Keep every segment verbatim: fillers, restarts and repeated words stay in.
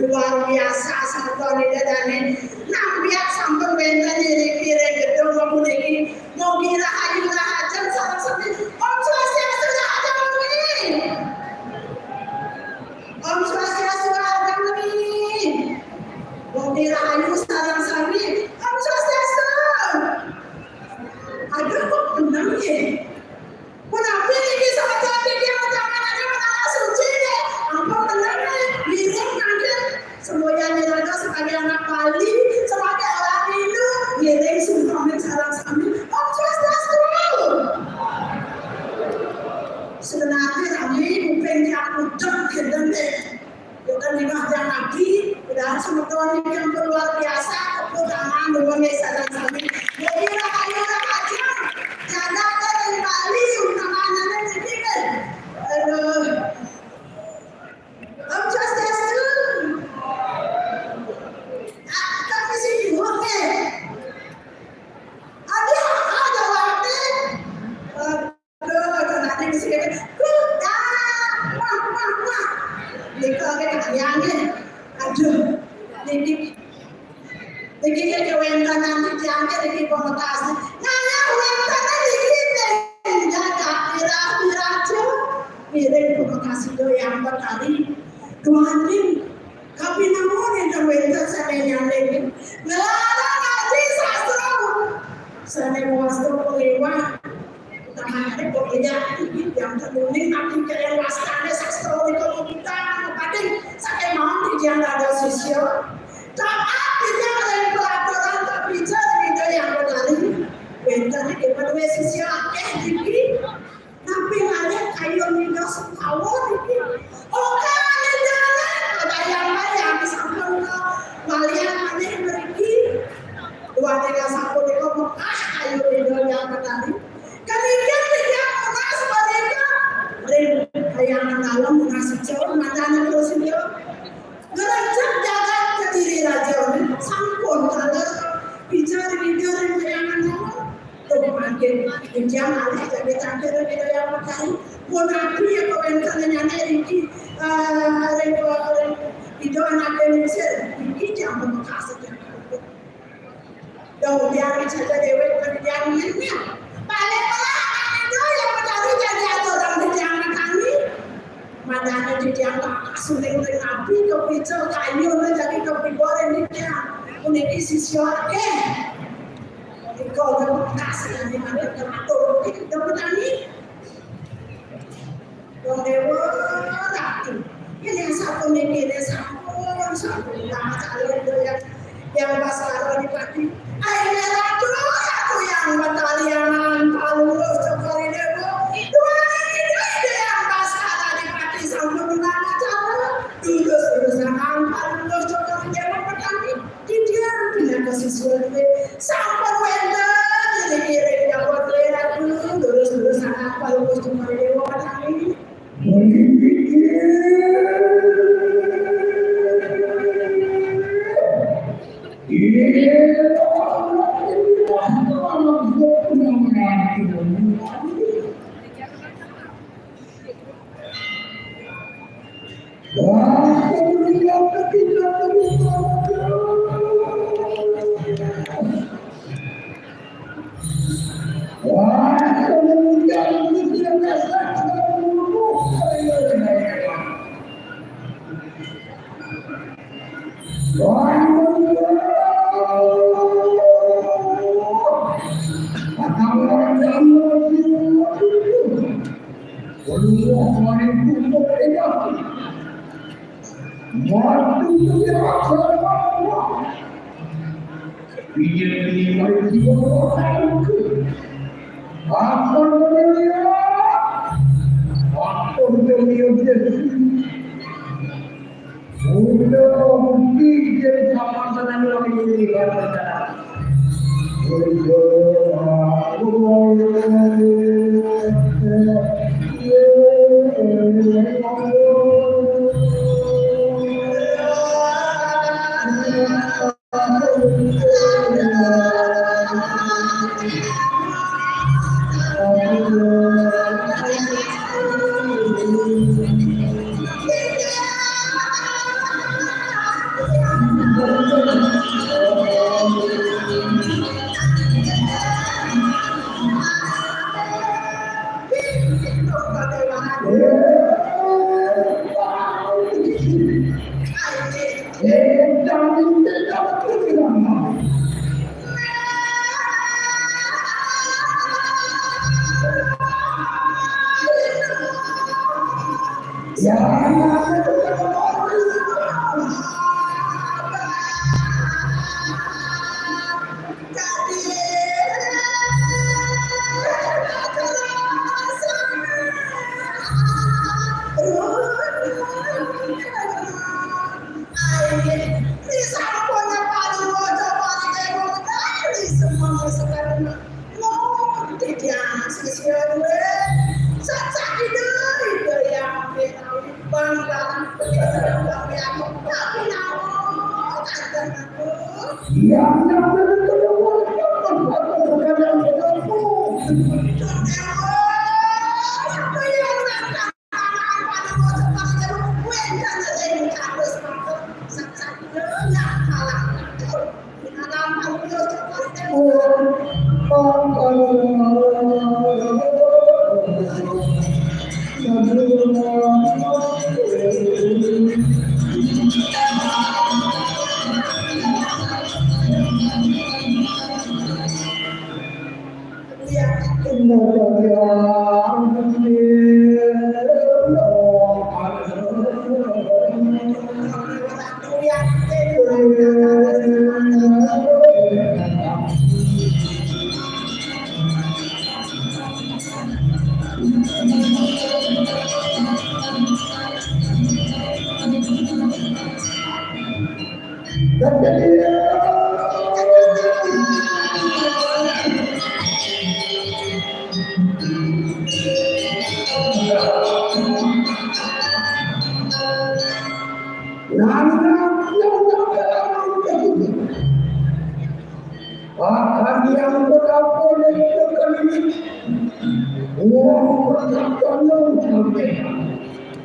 luar biasa sampun ida dane. Nambiak sampun wenten iri kire gedung puniki. Mugi rahayu rahajeng sareng sami. Om Swastiastu rahajeng wengi. Om Swastiastu rahajeng wengi. Mugi rahayu sareng sami. Om Swastiastu. Aduh, kok menang ya? Punapi niki saja titiang utamane menara suci ya. Ampun menang ya. Ngiring mangke. Semuanya niraga sebagai anak Bali, sebagai orang Hindu, ngiring sungkeman sareng sami. Om Swastiastu. Sebenarnya kami kuping yang udah gedeng deh. Bukan di Mahjong Adi, mudahan semeton yang luar biasa, tepuk tangan, dumun ya, sareng sami. Jadi, rahayu, rahayu, jaga dari Bali, utamanya niki, deh. Aduh. Om Swastiastu. Ah, tapi sih, oke. Adi, ada waktu. Aduh, itu nanti mesti kata, "Kuda, wah, wah, wah." Gitu, oke, kayaknya. Aduh, niki, niki kayak wenten nanti tiangnya, niki pamekasne. Nanya wenten niki, jaga pira-pira aja. Ngiring pamekasne Hyang Betari. Duaning, kapinamun enten wenten sane nyanding. Ngelarang ngaji sastra. Sane wasta kuliwat. Nah, kok iya, yang tentuning tapi kalian wastane sastra nika kita, pating saking mawon titiang dados sisya. Taat titiang ring peraturan kapica ring Ida Hyang Betari. Wenten niki menawi sisya akeh niki. Tapi ngalih kayun Ida Sungkawa niki. Oke, ane jalan, kebayang-bayang sampun kewalian malih mriki. Duaning sapunika Mekah kayun Ida Hyang Betari. Kelingan titiang nunas menika ring Kahyangan Dalem, nunas ical, mandan terus ical. Ngrejek jagat Kediri Raja sampun kaler bicara bicara Kahyangan Dalem. Tuh, mangkin titiang alih jagat tangkir ring Ida Hyang Betari. Pun napi ya kawéntenan nyane riki, eh, ring, ring Ida anake lingsir, riki jam Pamekasne. Dong, biar saja dewek pendidikan ini. Balik malah anak itu yang mencari jadi aturan di tiang kami. Madane di tiang tak suling ring api, kepica kayu, jadi kepiboren di tiang. Puniki sisya akeh. Iko bekas yang dimana teratur di tiang kami. Wong Dewa Ratu. Ini sampun niki, ini sampun, sampun. Nah, calon itu yang, yang Baskara Dipati. Aine Ratu, Ratu yang Betari, yang Palungguh Cokor I Dewa. Dua niki, ini yang Baskara Dipati sampun menang calon. Lurus, lurus, yang Palungguh Cokor I Dewa Betari. Titiang pinaka siswa duwe sampun wénten ngiring-ngiring nyambut Ratu, lurus-lurus anak Palungguh Cokor I Dewa Betari. Édan ing édan. Ya. Akan yang berapa. Wong berkata yang sampai.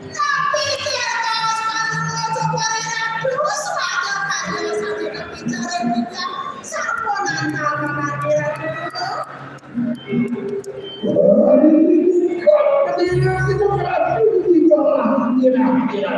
Tapi tiada sepatu mojo kori ratu, sepatu kari sampai kepikiran kita, sampun antar mati ratu. Hari ini kau tidak berarti tidak kira-kira.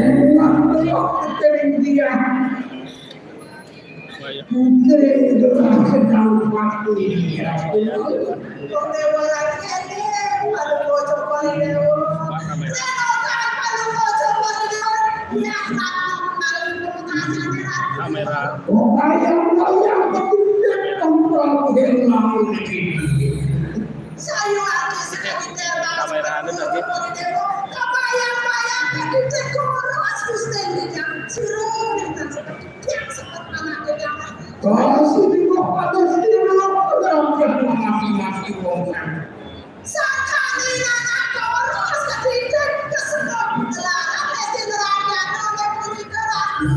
Memang dia. Putri itu sedang mati. Kamera. Kamera anu tadi. Kasih di bawah pada sini, mati-mati wong kan. Sakali anak koros ketitik kesedot, dilarang esi neraka nolak menikah aku.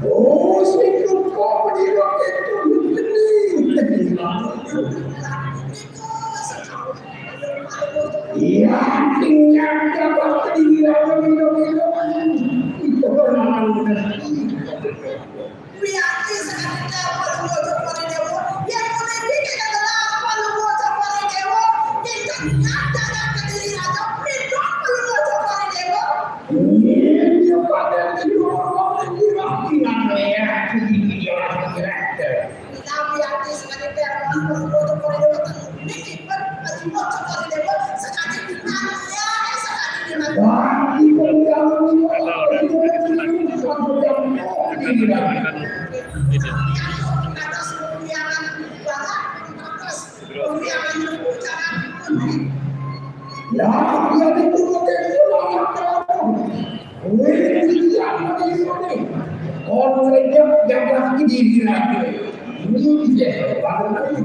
Oh, sing lupa menira itu geni, geni. Iya, tinggal dapat menira, menira, menira. Itu bernama. Wiakti sakadinda Palungguh Joko Dewa, yén puniki kagelaran Palungguh Joko Dewa, ingkang nyadharaken Kediri Raja, pripun Palungguh Joko Dewa? Inggih, pada Dewa Dewa Dewa. Wiakti sakadinda Palungguh Joko Dewa, niki pun Palungguh Joko Dewa, sakadinda Ya, dia itu bukan pulang. Wih, dia apa ini? Orang yang jaga diri lagi. Ini dia, orang lain.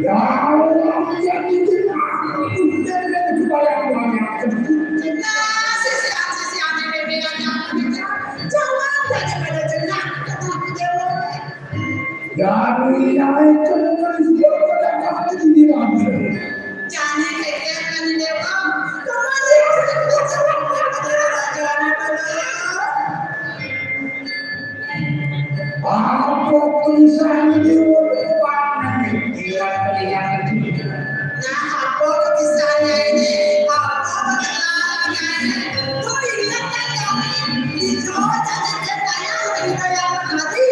Ya Allah, ya Allah, udah, udah, kebayang banget. Nah, sisi, sisi, ada yang bilang, jangan, jangan, daripada jenak, kata dia. Jani ai kemungkinan dia pada kaki di raja. Jani kekeh kan dia, Bang. Kemana dia? Jangan apa-apa. Apa tulisannya di rumah? Dia kelihatan. Nah, apa tulisannya ini? Apa keterangannya ini? Kau ingat kan kami? Di Jawa jadi saya kita yang mengerti.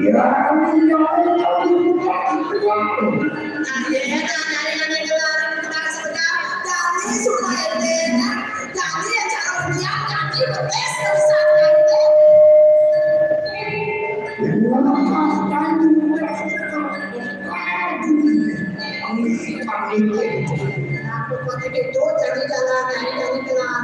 Ya, kami yang tahu itu. Nah, ya, ya, nah, nah, ya, ya, ya, nah, sebentar. Kami supaya dia, kami yang cara ujian, kami betes tulisan kami. Aku pakai itu, jadi jalan, jadi jalan.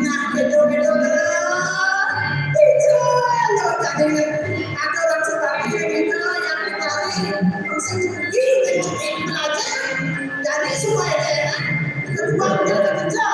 Nah, betul-betul terus. Itu loh, tadi ada orang seperti itu yang dicari. Maksudnya, ini belajar. Jadi, supaya dia, kedua, dia kerja.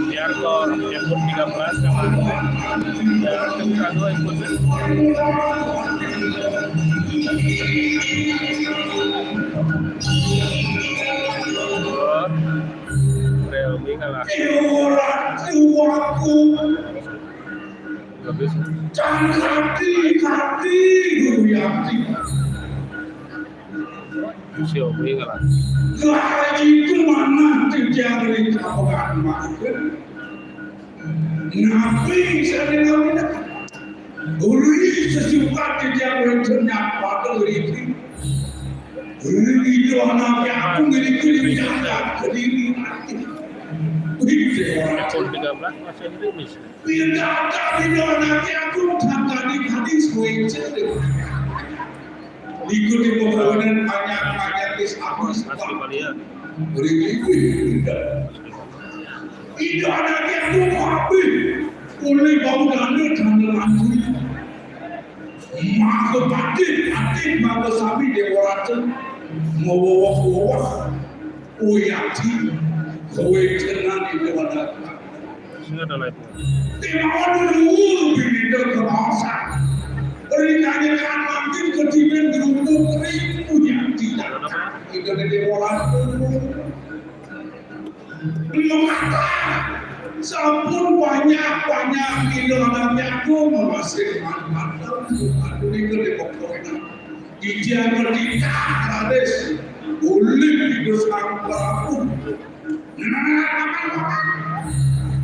Biar ke F tiga belas yang ada. Ya, kita dua ikut. Realme kalah. Habis. Cang kati, kati, Guru Yakti. Xiaomi kalah. Lah, itu mana titiang ring kapekan mangkin? Napi sane namina? Uri sesukat titiang ring senyap pada uri. Uri itu anaknya aku ngiriku di jalan kediri. Uri, iPhone tiga belas masih rimis. Pindah di anaknya aku tak tadi tadi switch. Ikuti pembangunan banyak-banyak bis habis. Mas Rivalia. Berikut itu. Tidak ada yang mau habis. Oleh bau dana dan langsung. Maka patit, patit, maka sami Dewa Raja. Ngowok-ngowok. Uyati. Kowe tenan itu ada. Sing ada lagi. Kemauan dulu, bineka kemasan. Rinane kan mangkin kedimen gerupuk ring punya tidak. Kita di Dewa Raja. Mengapa? Sampun banyak-banyak ida anak nyaku menghasilkan mantap untuk nika di pokoknya. Ija ketika raris ulih ida sang Prabu. Nah,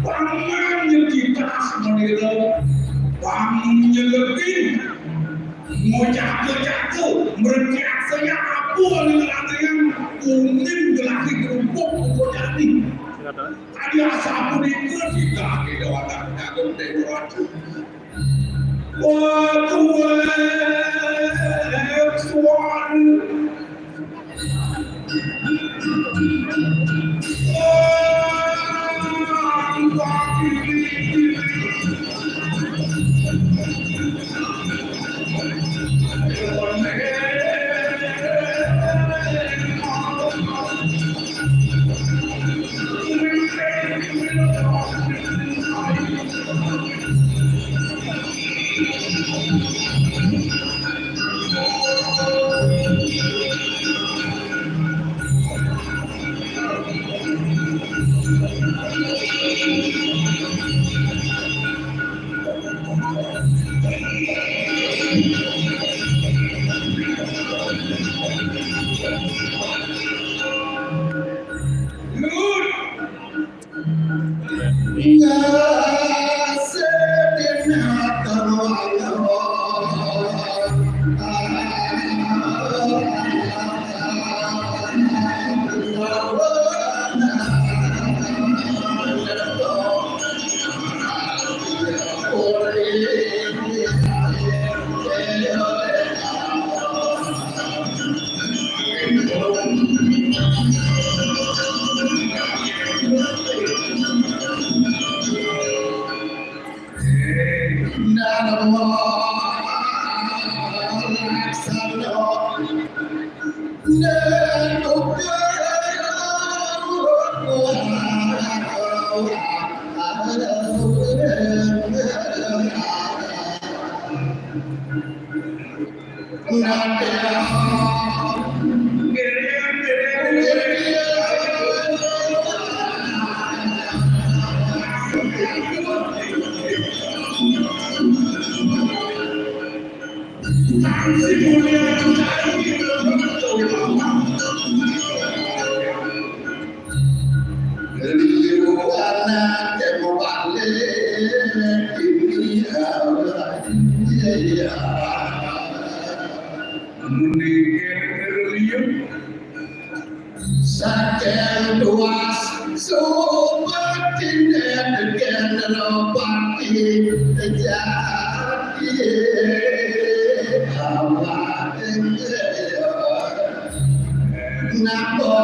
pangan nyekita menira, pangan nyelebin. Mau jago-jago, meretiak saya apa ni latihan, kuning gelari kerupuk pokok jadi. Ada asal pun itu kita, kita anak jago tengok. Wah, tuan, tuan. Saking tuas supatindet generopati jati awak napa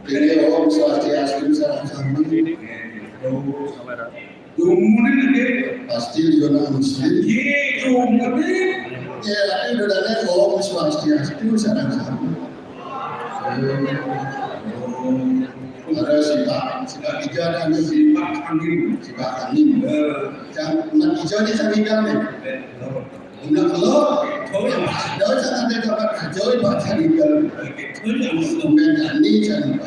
Ini Om Swastiastu, salam sami. Dumugi nggih. Pasti juga nang muslim. Nggih, dumugi. Ya, tapi udah ada Om Swastiastu, salam sami. Ada sifat, sifat tiga dan sifat angin, sifat angin. Yang nak hijau ni sami kan ni. Nak lo, ada jangan ada dapat hijau, ibarat sami kan. Instrumen tani jangan.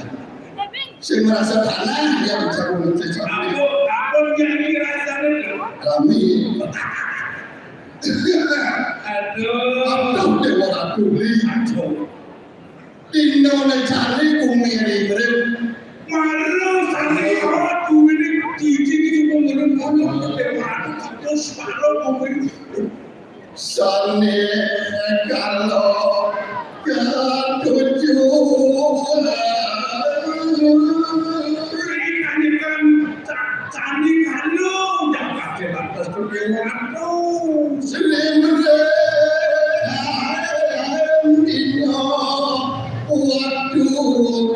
Sing merasa tanah yang jago cecak. Aku, aku yang dirasa rami. Aduh. Aduh, dewa aku beli. Aduh. Dina ne jane bumi rimrip. Mara sane awak bumi ne cici iki cuma ngono-ngono kok dewa aku terus mara bumi. Sane kala katuju. Sane kala udah pakai batas perkiraan. Sering dina waktu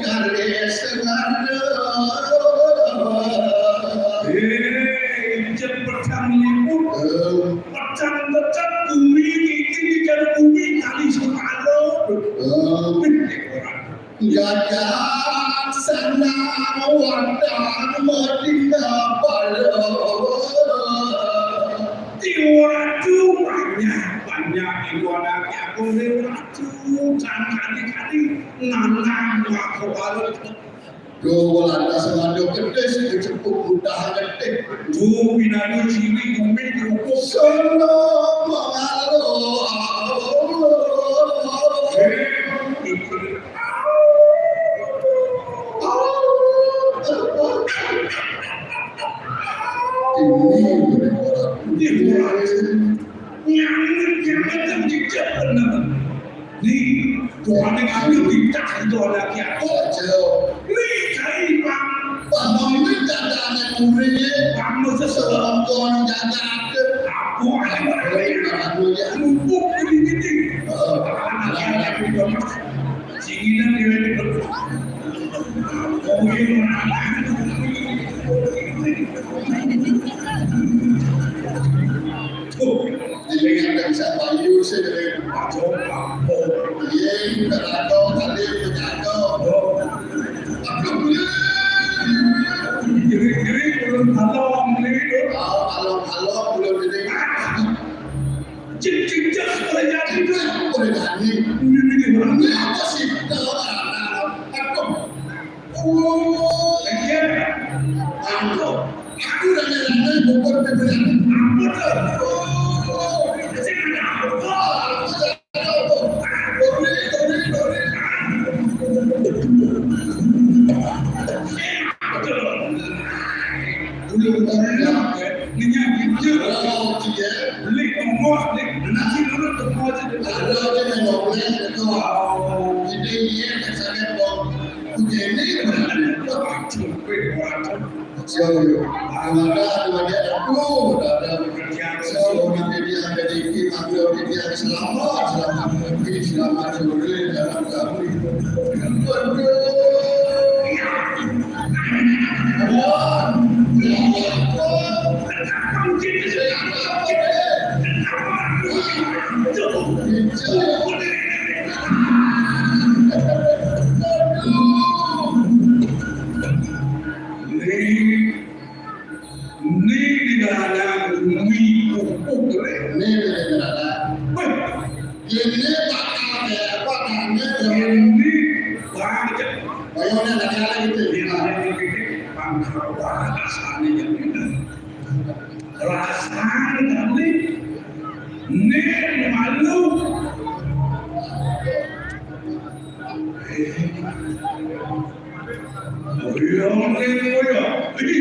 kali sengada. Eh, ijin petang liput. Petang tetep bumi, iki ngejar bumi kali separo. Gagah sana watang medina pala. Iwatu banyak, banyak iku anake aku iwatu, jan kali-kali nanang aku arep. Duh, lantas ngandung gedhe sing dicepuk butah ngetik. Duh, pinandu ciwi bumi kerupuk. Sono mengalu. Ini bener. Ini bener. Nyangit, nyangit, nyangit, bener. Ni, bukannya kami minta itu ada kiat. Ojo. Ni, saya, Pak. Pak, mau minta dana Urip, kamu seseorang kon jagat. Aku anak lain, aku ya. Mumpung ini gini. Oh, anak-anak itu, Mas. Singinan dia itu. Oh, iya. Tuh, jadi yang bisa payu sih dari Pak Jokowi. Iya, kita tahu tadi, kita tahu. Kalau, kalau, kalau belum ini, cek, cek, cek, boleh jadi, boleh jadi. Ini, ini, ini apa sih? Kalau anak-anak, aku, oh, iya. Aku, aku udah jalan, bukan, bukan. Aku tuh, oh, saya nggak tahu. Oh, aku Yo, yo. Aduh, ada, ada. So, nanti dia ada di, di, di, di, selamat, selamat, selamat sore, selamat sore. Ini di dalam bumi pupuk, eh. Ini di dalam. Weh. Ini bakal kayak apa, karena ini banyak. Bayangnya nggak ada gitu. Ini ada gitu. Bangsa wah, rasanya yang ini. Rasanya ini. Ini malu. Oh, iya, ini, oh, iya. Ini.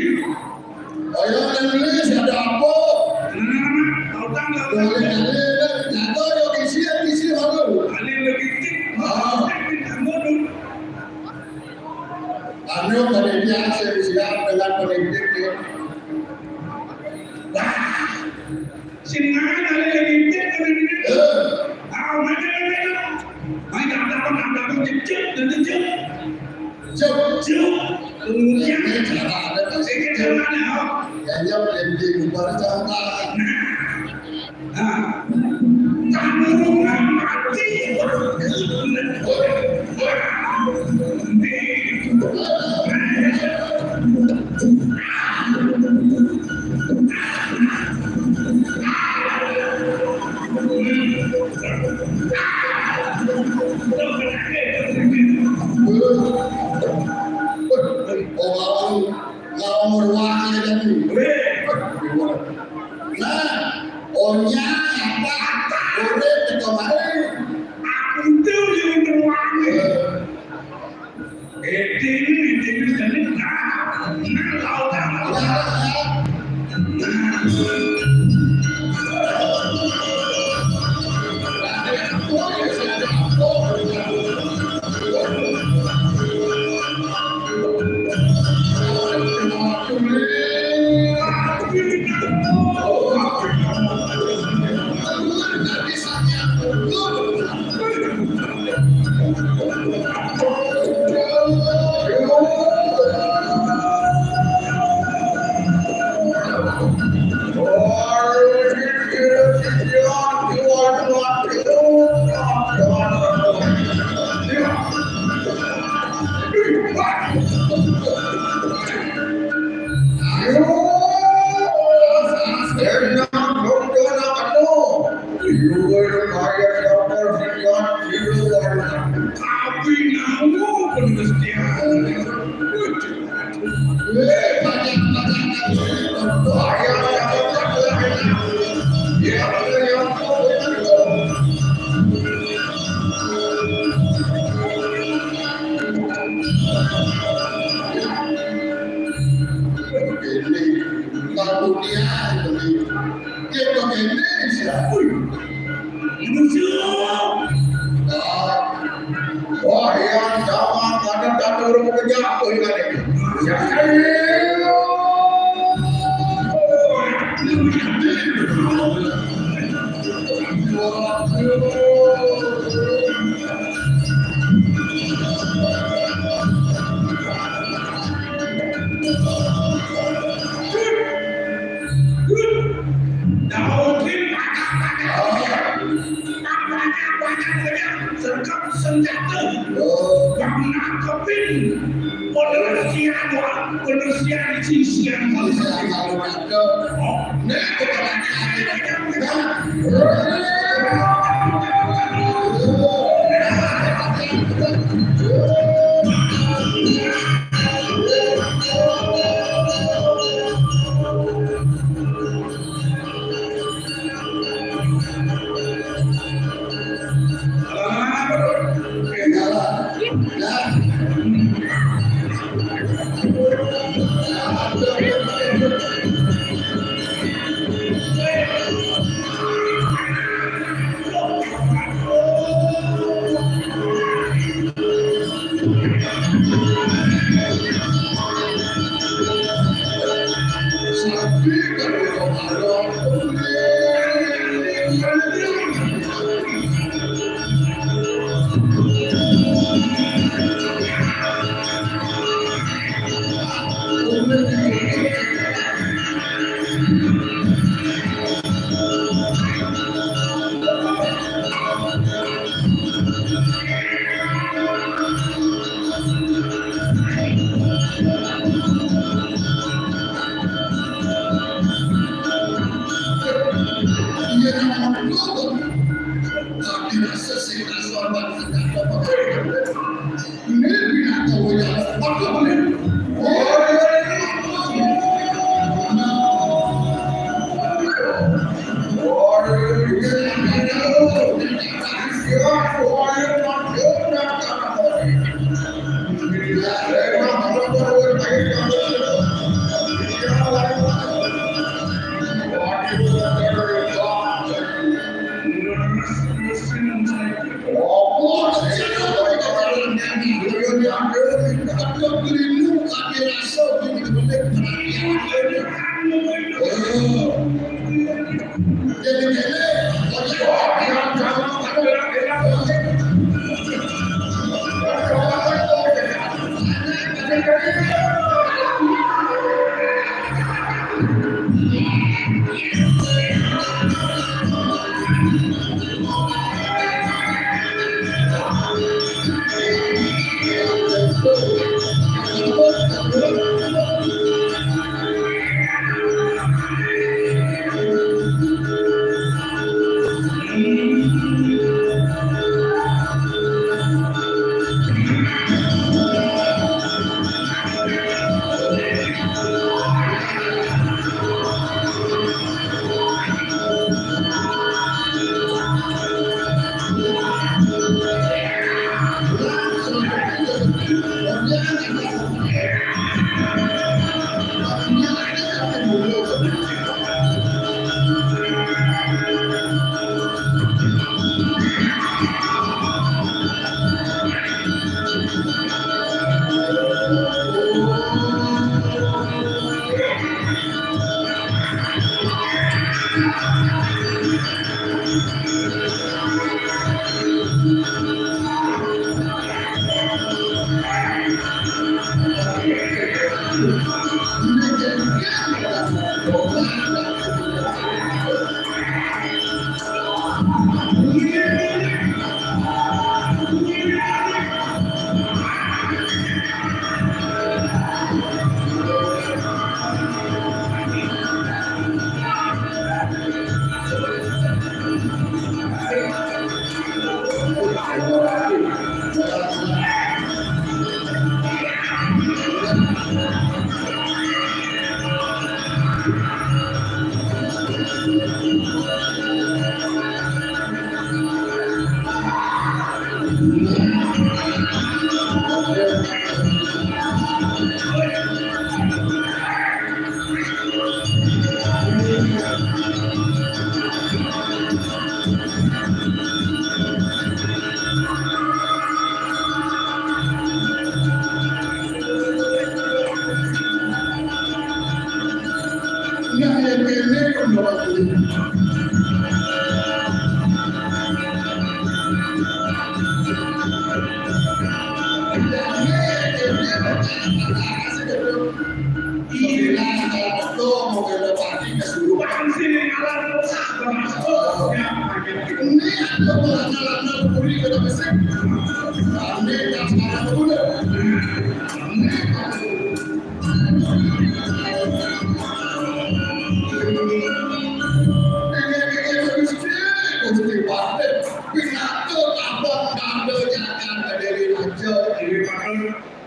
Ayo, Inggris, ada apa? Boleh kali, kan? Jatuh, yuk, isi, isi, baru. Ah. Anu, panitia, saya siap dengan politik, ya. Wah. Sing mangan ada lagi cek, ada lagi cek. Eh. Ah, mana, mana, mana? Main tak dapat, tak dapat, cek, cek, dan cek. Cek. Cek. Kemudian, ini cara ada, Pak. Ini cara ada, oh. Ya, ya, berhenti, bubar, contoh. Nah. Nah. Tanurungan mati. Orang ngawur wae tadi. Nah, onya apa? Urip di kemarin. Aku tuh di rumah. Ini, ini, ini, ini, nah, nah, nah, nah. Ini, kalau dia, ini, dia pakai Indonesia. Wih. Wah, yang sama ada satu orang kerja, oh, ini ada. Ya, saya. Daud ini banyak-banyak. Banyak-banyak, banyak. Sergap senjata. Yang nangkepin. Penersian, penersian isian.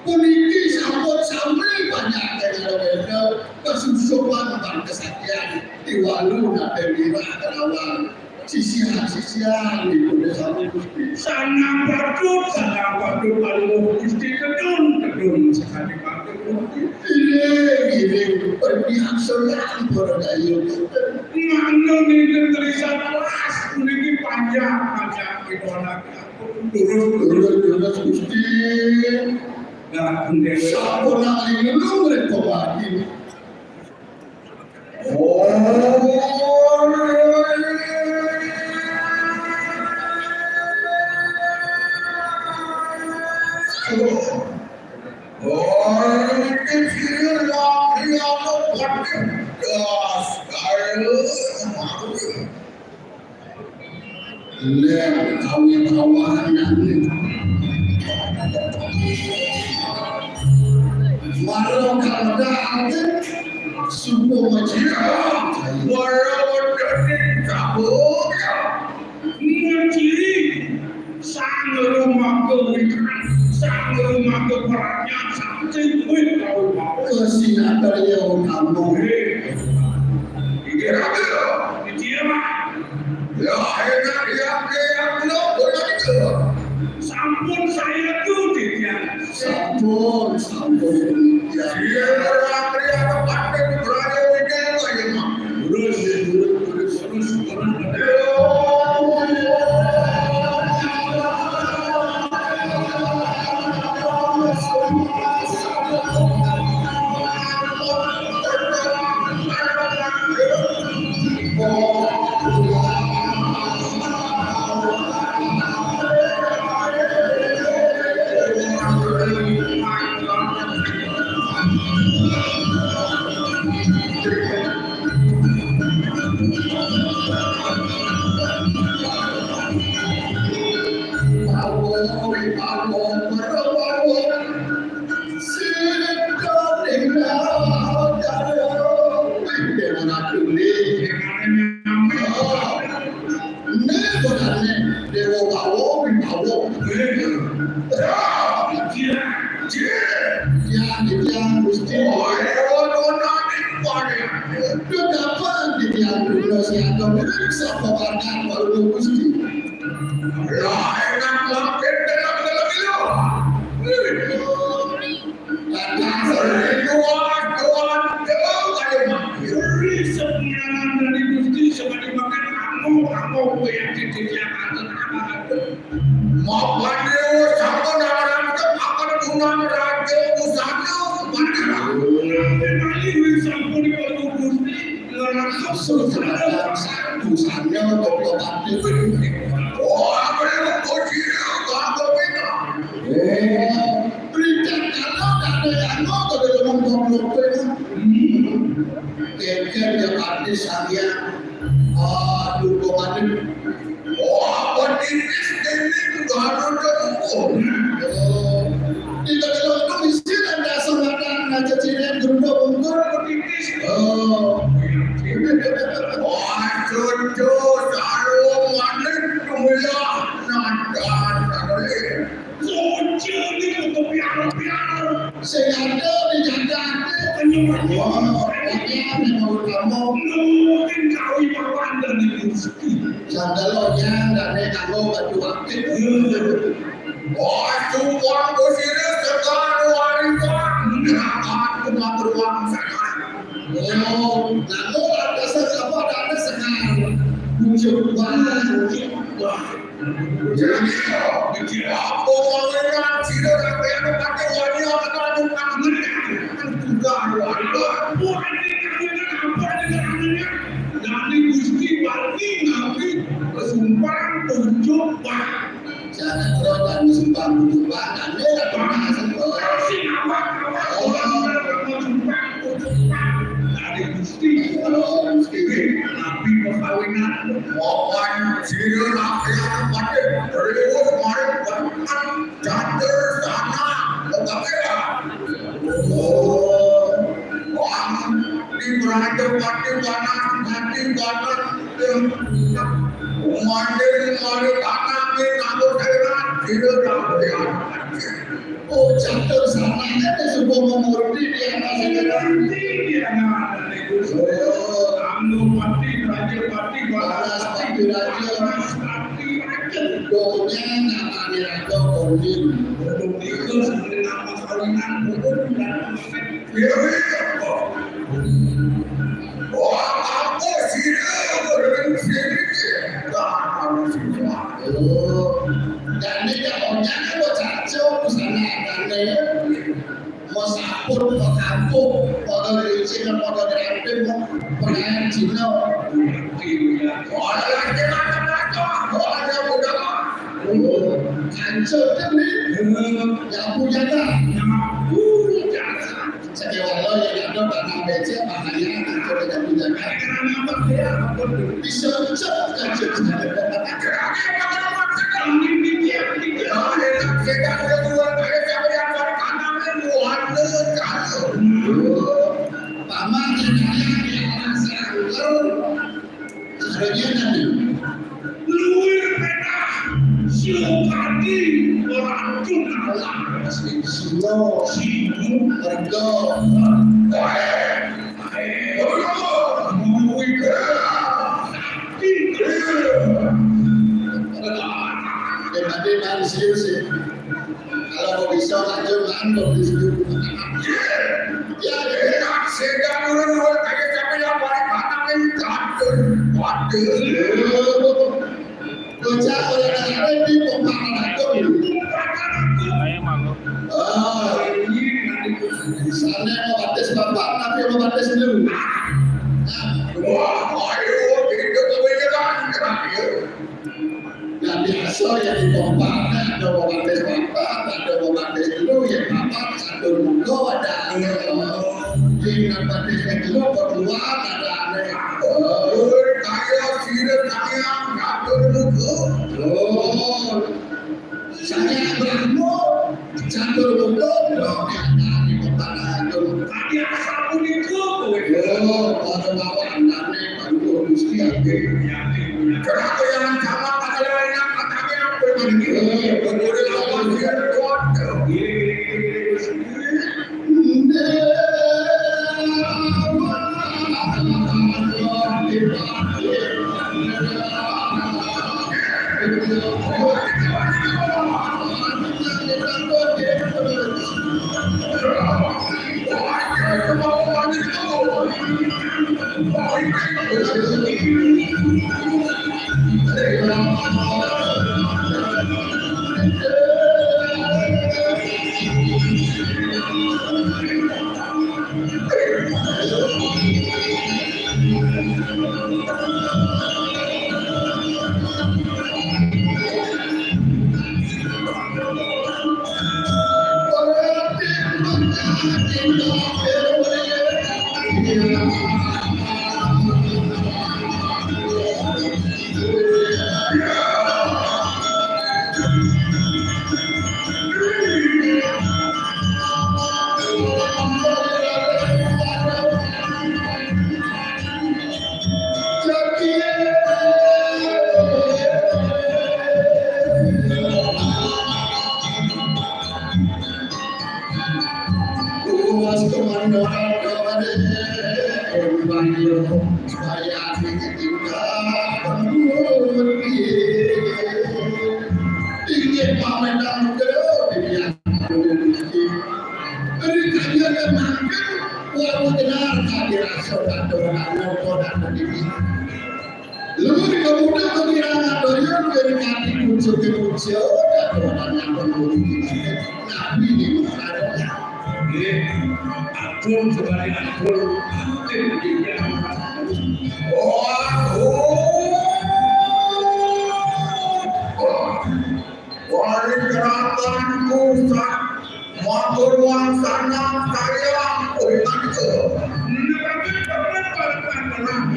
Puniki sampun sami panyaten Ida kasusupan bangkesakian diwalu nate mirah kelawan sisian-sisian dipun sami Gusti. Sanang patut, sanang patut panuwun Gusti, tedun, tedun sakadi patut Gusti. Iring, iring, permiharsalan para dayu. Mangda niki trisat kelas puniki panjang, panjang kita anak. Lurus, lurus, lurus, Gusti. Nah, sampun nang linglung ring pemati. Oh. Oh, niki sira lagi apa batin? Dasar. Lek kawi-kawan nanging. Mara kawedah angin, suku majira. Mara wedaning sabuk. Ngeciri sang rumaga wikan, sang rumaga pradnya, sang cingwit kawi. Kesinatarya utama. Inggih raga. Inggih, Pak. Ya, enak, ya, ya, ya, ya, ya. Sampun saya tuh, Didian. Sampun, sampun. Ya, ya, ya, ya, ya, ya, ya, ya, ya. Terus, terus, terus, terus. Né godane Dewa Bawa Wibawa. Tiang, tiang, Gusti. Duh, kapan tiang Dulo Siaga miriksa pawardan Baluga Gusti? Lah, enak makin dalam-dalam ilo. Ri sepianan dari Gusti sakadi mangkin, amuk-amuk kowe yang titip yang atur amanat. Mapane sampun aranten akan gunang raja busana. Mapane malih sampun dipun Gusti ngerasa susana. Busana kok mapane. Oh, apa yang kau kira? Apa yang Eh, berita kalau tak ada yang mau, tak ada yang mau, tak ada yang mau. Hmm. Keker ya artis saya. Aduh, kok ada. Oh, apa tipis ini? Baru ada hukum. Oh. Kita kalau itu mesti ada semacam aja sini yang gerunda bungkur, tipis. Oh. Wah, cucu, sarung, manis, gula, nadan, nadan. Sing ada di jagat, penyembuh. Wah, ini mau kamu. Mungkin kau ibawan dan ibu. Sandalo nyang dane kanggo baju aktif. Oh, sumpah kusire sekar warisan. Aku matur wangsa. Oh, lalu ada apa ada sekar. Bujuk banget. Wah. Jadi, apa mau yang sira sampeyan pakai wani apa tak ada tangan? Bukan wani. Bukan ini, bukan apa ini. Nabi sumpang tujuh pak. Jangan terus kamu sumpang tujuh pak. Nanti ada panas. Kasih awak-awak orang berlaku sumpang tujuh pak. Dari Gusti, kalau orang Gusti, Nabi perkawinan. Pokoknya sira nabi yang mati, terus mari berangkat. Catur sana, oke ya? Oh, wah, di Raja Pati Banas, Pati Banas, Mandir, Mandir, Tanah, Tanah, Tanah, Tanah. Oh, catur sana, ada sebuah memurti di atas. Nanti dia nggak ada itu. Oh, anu Pati, Raja Pati Banas, Pati Raja, Pati Raja. Pokoknya nama dia Raja Kodim. Kodim itu sebenarnya nama kawinan, Kodim dan nama. Iya, iya. Wah, aku sih, orang sini. Nah, kamu semua. Oh. Dan ini kalau nyana mau cacok, sana ada nih. Mau saput, mau kapuk, mau licin, mau gerampin, mau pengajian Cina. Orang lagi macam-macam, orang yang muda. Oh, hancur kan nih? Ya, punya dah. Punya. Saya walau yang ada tanah becek, makanya hancur, tidak punya. Karena apa dia? Bisa cek, cek, cek. Karena apa? Karena apa? Karena apa? Karena apa? Karena apa? Paman yang kaya di anak sanggar. Akhirnya nanti. Luwih penak siung pati ora tunalah. Sing silo, sing rego. Luwih penak. Yang tadi manusia sih. Kalau mau bisa lanjut kan mau bisa. Ya, ya, sehingga turun turun kayak siapa yang paling batang ini jatuh. Waduh. Bocah oleh anak di pembangunan itu. Ayo, Mang. Ah, ini nanti sana mau batis bapak, tapi mau batis dulu. Wah, ayo, jadi jokowi kan terakhir. Nah, biasa ya di tempat, ada obat tes bapak, ada obat tes dulu, ya bapak satu minggu ada. Di tempat tes dulu, berdua ada. Oh, kaya sira sayang, ngatur muka. Oh, saya bermu, catur muka, loh, ya, di tempat ada. Tadi asal pun itu, oh, pada bawa anaknya. Gusti ati. Kenapa jangan sama pada lain yang katanya apa ini? Betul apa dia kuat? Luwih kamudian pengirangan doyong dari kati pucuk ke pucuk, dan orang yang menguji Nabi di Muhammad. Nggih, ampun, kembali ampun, ampun, nggih. Oh, oh.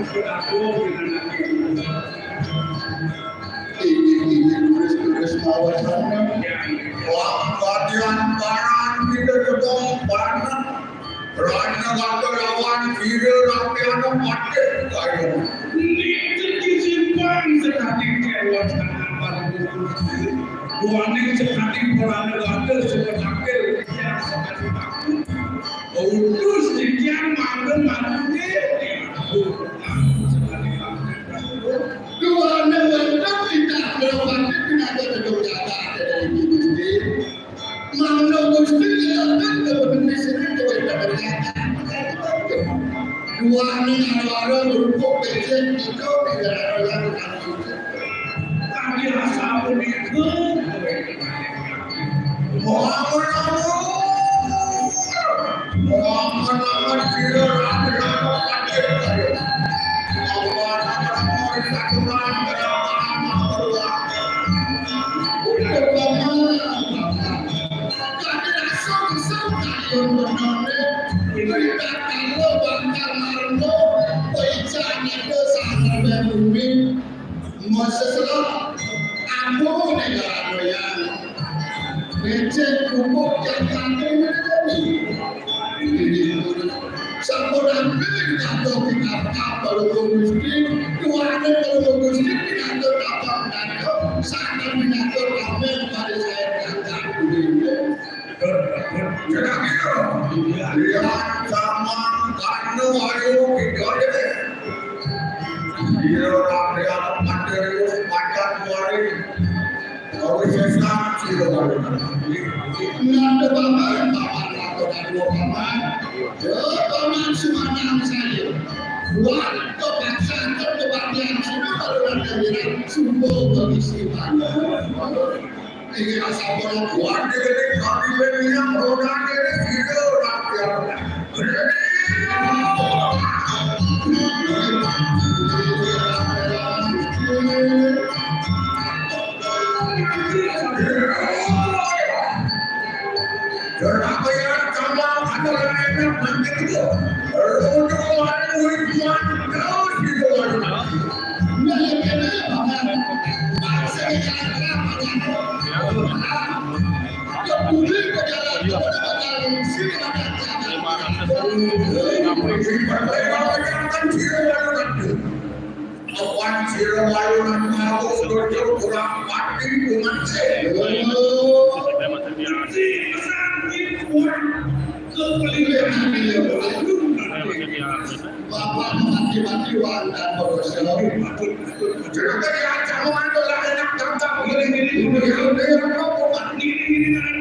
Ini, ini, tulis, tulis mawon. Wah, bagian paran kita ketemu paran. Raja Gata lawan Sira Rakyat Patih Kayu. Niku disimpan sekali kewat harapan. Buaning sekali perang Gata sepetakil, sekali takut. Utus titiang mangga mati. Duane wonten titah Bupati pinaka gedung jagat dari Gusti. Mangga Gusti ngilaken kebendisine duwe jagat. Duane nalwara lupuk becik itu tidak ada yang kami rasa pun itu. Mohamed Abu. Mohamed Abu. Moses lah, aku negara goyang. Becek kumpul yang kantor ini tadi. Sampun ambil kata kita apa lu Gusti, tuane lu Gusti kita apa kata, sana kita apa pada saya kata. Iya, sama kanu ayo kita deh. Iya, orang dia ada materi pacar kemarin. Kalau saya sangat sih, kalau nggak ada paman, paman, paman, paman. Ya, paman Sumanang saya. Buat kepaksa, kepaksa, sudah kalau ada bilang, sungguh kondisi paman. Ini asal perempuan, dia ini kami yang roda, dia ini tidak rakyat. Awan sira wayu lan mawon dojo kurang pati kumense. Bapak mati-mati wanda bos. Jenenge ya jamu anu lah enak gampang ngene-ngene. Ya udah ya apa kok ngene-ngene kan.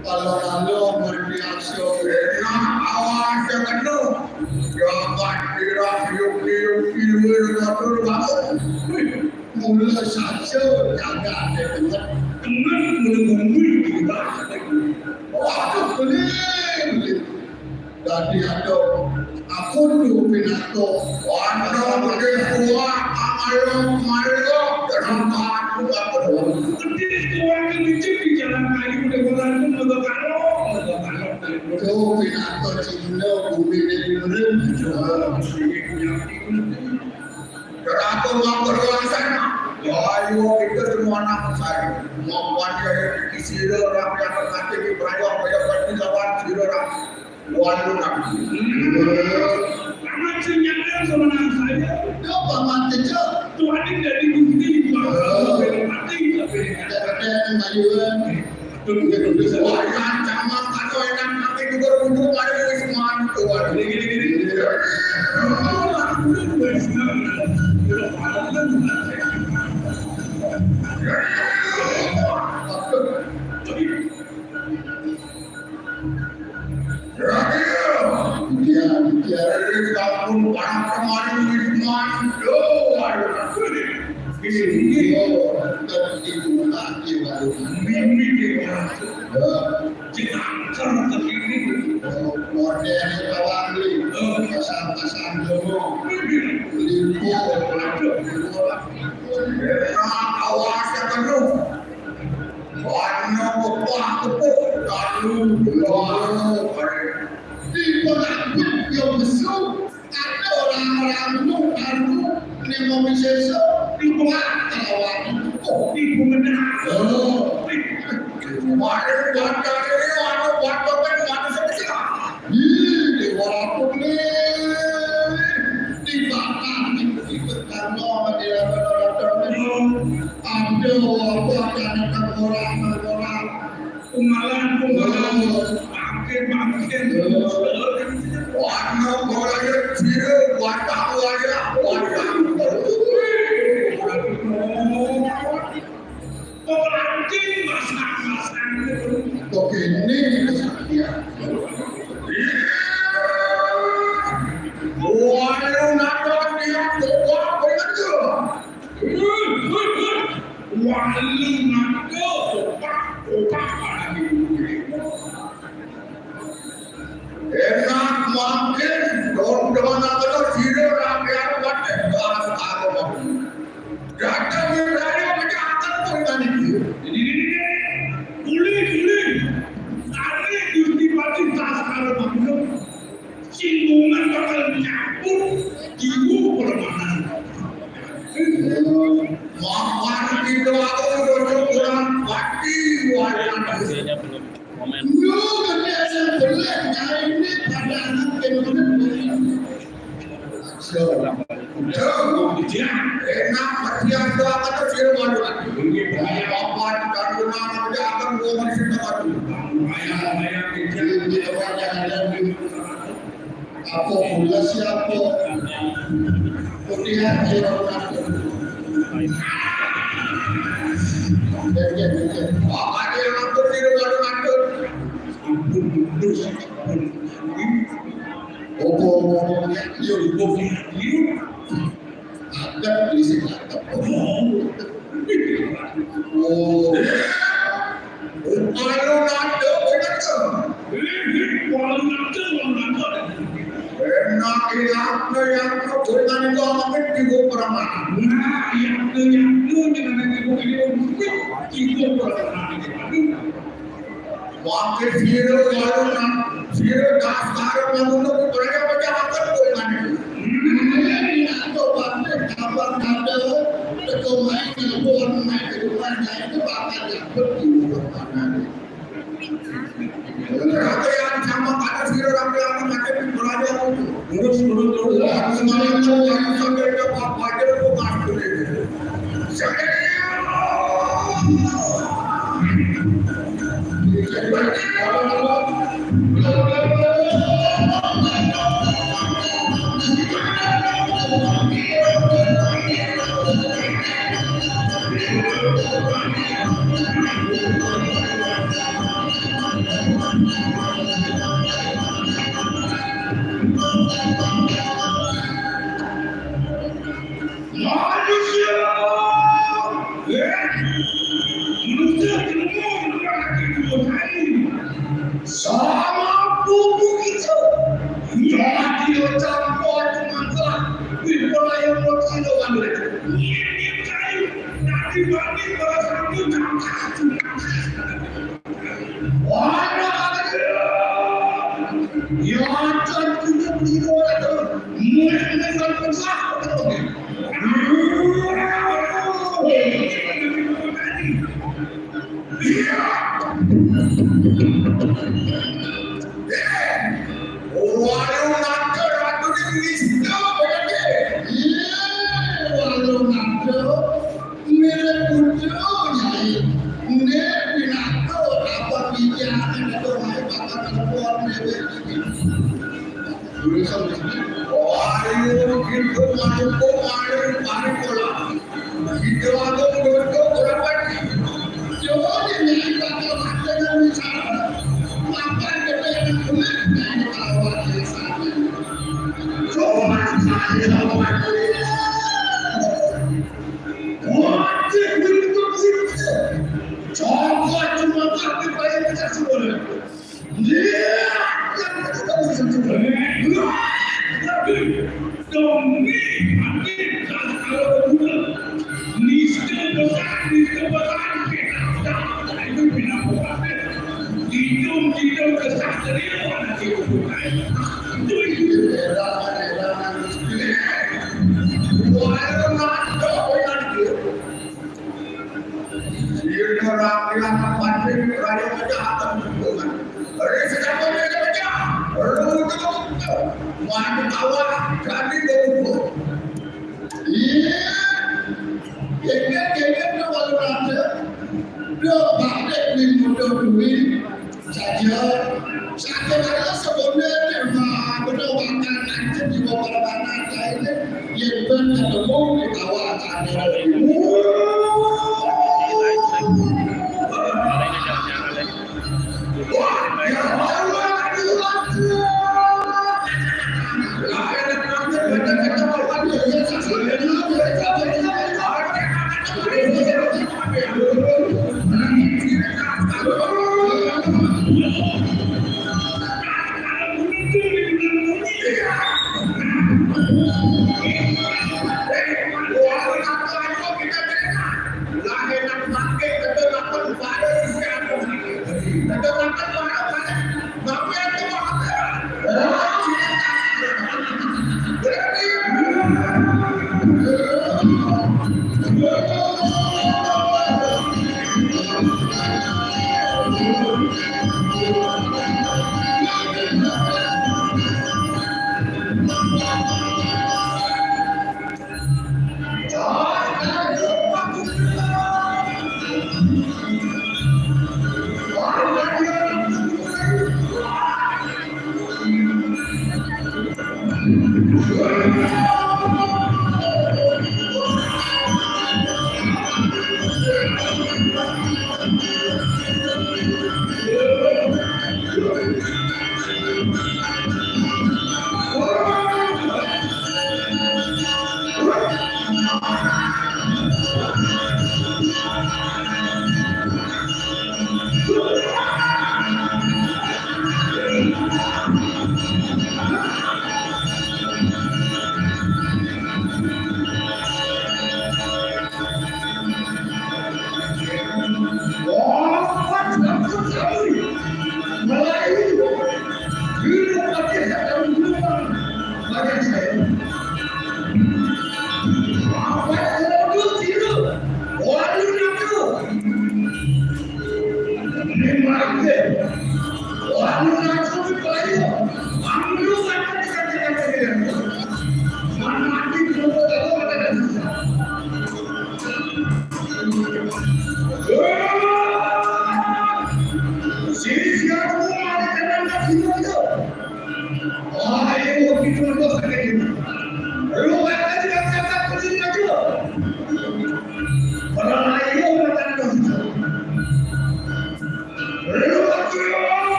Kalau lalu berpiaksa, enak awas yang kena. Jangan tidak yuk yuk yuk ngatur bangun. Mula saja jaga ada teman. Teman mula mungkin kita. Waduh, beli, beli. Dadi ado, aku kudu pinantu. Ana gedhe kuat, amalok, malok, dalam taatku tak peduli. Gedhe kuat kebincik di jalan kayu, di bulan pun mega kalok, mega kalok. Tuh pinantu Cina, bumi ini meren. Ratu mau berkuasa. Ayo kita semua anak saya. Mau pada yang di sini, rakyat terkasih di Prayo, kaya pasti lawan sini, rakyat. Waduh, Nabi. Amat sing nyadar sama anak saya. Yo, Paman Tejo. Tuhan ini dari Gusti, Pak. Mati, tapi ada yang mayuan. Wah, yang sama atau enak, tapi juga untuk pada wis mantu. Waduh, ini, ini, ini. Kemarin Wisman, oh, aduh, ini, oh, tertipu lagi, waduh. Mimpi dia, kita akan tertipu. Model kawan ni, pasang-pasang demo, lipo, aduh, awas ya, penuh. Warna kepah kepuk, lalu, lalu, di pengampun yang besar. Ada orang-orang tu baru lima biseso, keluar kalau waktu tu. Oh, ibu menang. Oh. Kemarin bandar ini ada bandar kan mana saja. Ih, di warung ni. Di bandar ni, di pertama dia ada orang-orang tu. Ada apa, ada orang-orang. Pengalaman, pengalaman. Makin, makin. Warna bolanya biru, watak wayah, watak. Peranting masak-masak. Kok ini? Iya. Waduh, nonton dia, kok bener tuh? Walu naga opak-opak pada minggu ini. Enak makin, teman-teman angkatan sini rakyat wadah bahas agama. Datang yang raya pecahkan pun tadi. Ini, ini, ini. Boleh, boleh. Tadi Gusti Patih tas agama. Singgungan bakal nyampur jiwa permanen. Makan kita aku dodok orang pati wayan. Lu gede asal belah nyari ini pada anak yang bener. So, so, ya, enak persiap doa kata sira waduh. Ini bahaya apa, dan guna kerja akan gua mesti tempat dulu. Bahaya, bahaya, kerja ini orang yang ada di Apa pula siapa? Putih hati orang takut. Apa dia orang putih orang takut? Ampun, ampun, ampun. Opo, opo, opo, yo, opo, yo. Ada di sini. Oh. Walu nada, bener tuh. Walu nada, walu nada. Enak, enak, enak, enak, enak, enak, enak, enak. Nah, iya, iya, iya, iya. Wakil sira walu nang, sira das karo manungsa percaya pecah akan kowe maneh. Ini atau wakil kabar kandel, teko main telepon, main telepon, nah itu bakal dapet di rumah mana. Rangkaian sama kata sira rangkaian macam berada. Terus, terus, terus. Semuanya tuh yang sampai ke apa aja tuh pasti. Manusia! Eh? Manusia ilmu yang dibuat sama buku itu. Jadi campur dengan telah diperlayan waktu itu. Ini kayu, nanti mati pada satu jam. Mirip bojo, Nyai. Nek pinaku apa pikiran atau wae bakal telepon dhewe iki. Ayo, gitu, maju, kok, maju, maju, pola. Gitu, aku nggodok, ora pati. Coba deh, Nyai, bakal ada yang bisa. Makan, dhewe, enak, enak, enak, enak, enak, enak. Coba, Wajib untuk itu. Coba cuma kami bayar kita semua. Iya, yang kita bisa semua. Tapi demi hakim dan kalau guna. Niska besar, niska besar, kita dapat itu pindah bukan. Hidup, hidup kesatria, anak itu bukan. Itu, itu. Iya, kengken, kengken, kalau ada, dia pakai duit, mudah duit. Saja, saja kalau sebenarnya mah betul banget anjir di bawah anak saya ini, yang benar ketemu di bawah anak saya. Wah, ya Allah, aduh, aduh.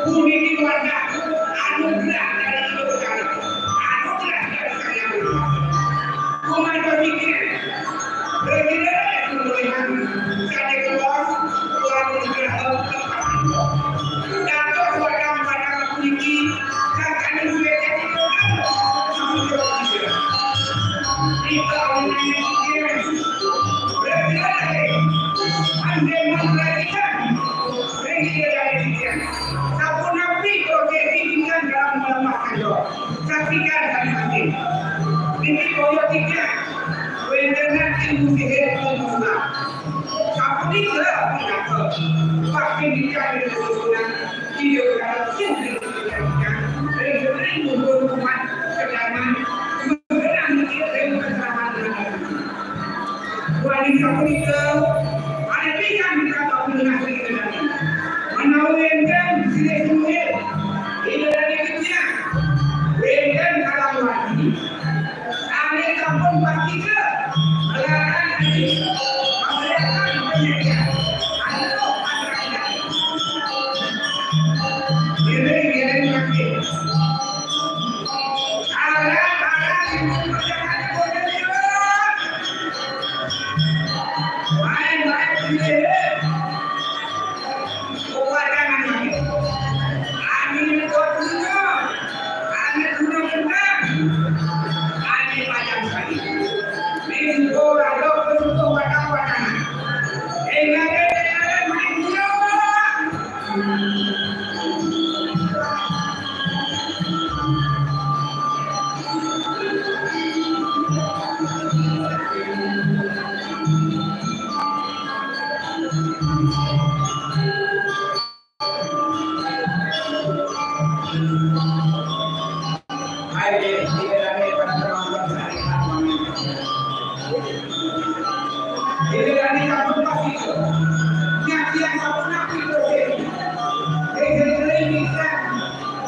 Puniki wadah anugerah dari Sang Hyang Widhi Wasa. Kumaha mikir, rencana itu mulihan, sané kelor, lamun segera dados wadang-wadang puniki, kakani duwé. Kita awalnya mikir, rencana, andai mau belajar, rencana dari pikiran. Sapunapi prosesi pikiran dalam melemah kandor. Saksikan kami mangkin. Niki boyo tiga. Wénten ing musihé pembunuhan. Sapunika pinaka. Pakin dikali kesusunan. Tidak berharap sing ring kesusunan. Ring ring mundur kuman. Kedaman. Mengenang ring keselamatan. Wali sapunika, ané pisan kata pinasih kedai. Menawi wénten silih singgih, ida dadi titiang, wénten kalam wadi, ané sampun pastika, melarang adi, pamriatan penyakit, anu, anu, anu. Ngiring, ngiring, ngiring.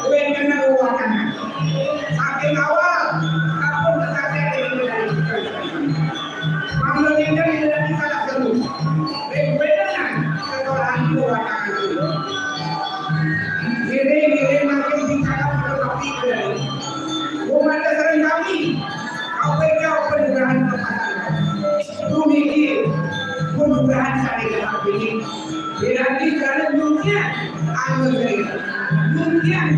Kuwi kena ruwakan. Saking awal, sampun kesaksian dari Mangga dinten ida dadi salah seru. Ring wedangan sekolahan ruwakan. Ngiring-ngiring mangkin dicakap seperti itu. Umat sering kami, apa itu penugahan kepala? Puniki, penugahan saya dalam ini. Berarti kalau mungkin, anu, mungkin.